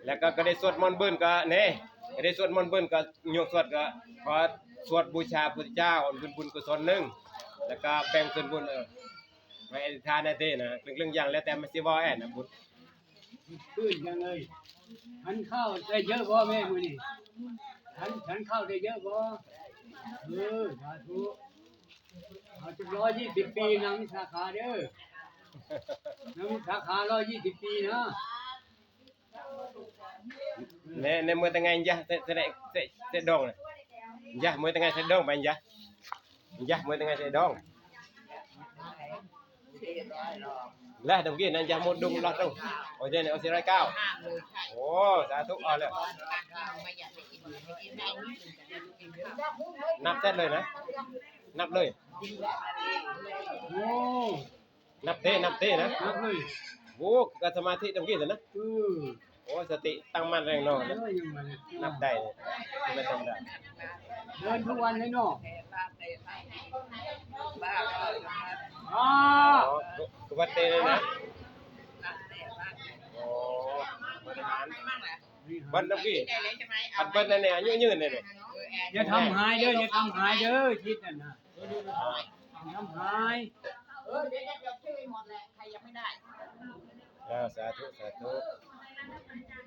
ແລ້ວກໍ ກໍໄດ້ສວດມອນເບິ່ນກໍແນ່ ກໍໄດ້ສວດມອນເບິ່ນກໍ ຍົກສວດກໍ ຂໍສວດບູຊາພຸດທະເຈົ້າ ເປັນບຸນກຸສົນໜຶ່ງ ແລ້ວກໍແບ່ງສ່ວນບຸນ ເອີ ມາອະທິຖານແດ່ເດ້ນະ ເລື່ອງ ເລື່ອງຫຍັງແລ້ວແຕ່ມັນຊິເວົ້າແອນະບຸນ. ຄືນຈັ່ງເລີຍ ທານເຂົ້າໄດ້ເຍອະບໍ່ແມ່ມື້ນີ້? ທານ ທານເຂົ້າໄດ້ເຍອະບໍ່? ເອີ ສາທຸ ເອົາຈັກຮ້ອຍຊາວປີນຳສາຂາເດີ ນຳສາຂາຮ້ອຍຊາວປີນະ. ແນ່ ແນ່ ເມື່ອແຕ່ໄງຢາ ແຕ່ ແຕ່ ແຕ່ ແຕ່ດອງນະ ຢາ ເມື່ອແຕ່ໄງແຕ່ດອງໄປຢາ ຢາ ເມື່ອແຕ່ໄງແຕ່ດອງ ແລະ ດອງກີ້ນັ້ນຢາໝົດດຸງລອດດຸງ ໂອເຄ ໂອເຄ ຮ້ອຍເກົ້າ ໂອ້ ສາທຸ ເອົາແລ້ວ ນັບແຊດເລີຍນະ ນັບເລີຍ ໂອ້. ນັບເດ້ ນັບເດ້ນະ ນັບເລີຍ ໂອ້ ການສະມາທິຕ້ອງກິນນະ ເອີ ໂອ້ ສະຕິຕັ້ງໝັ້ນແຮງເນາະ ເອີ ຍັງມາເລີຍ ນັບໄດ້ ບໍ່ແມ່ນທຳມະດາ ເດີນທຸກວັນເລີຍເນາະ ອາ ໂອ້ ຄືວັດເຕເລີຍນະ ໂອ້ ບັນຫານ ເບິດແລ້ວພີ່ ຄັນເບິດແລ້ວນີ້ ອາຍຸຍືນແລ້ວນີ້ ຢ່າທຳຮ້າຍເດີ ຢ່າທຳຮ້າຍເດີ ຈິດນັ້ນນະ ຢ່າທຳຮ້າຍ ເອີ ດຽວຈະເກັບຊື່ໃຫ້ໝົດແຫຼະ ໃຄຍັງໄມ່ໄດ້ ເອີ ສາທຸ ສາທຸ ເ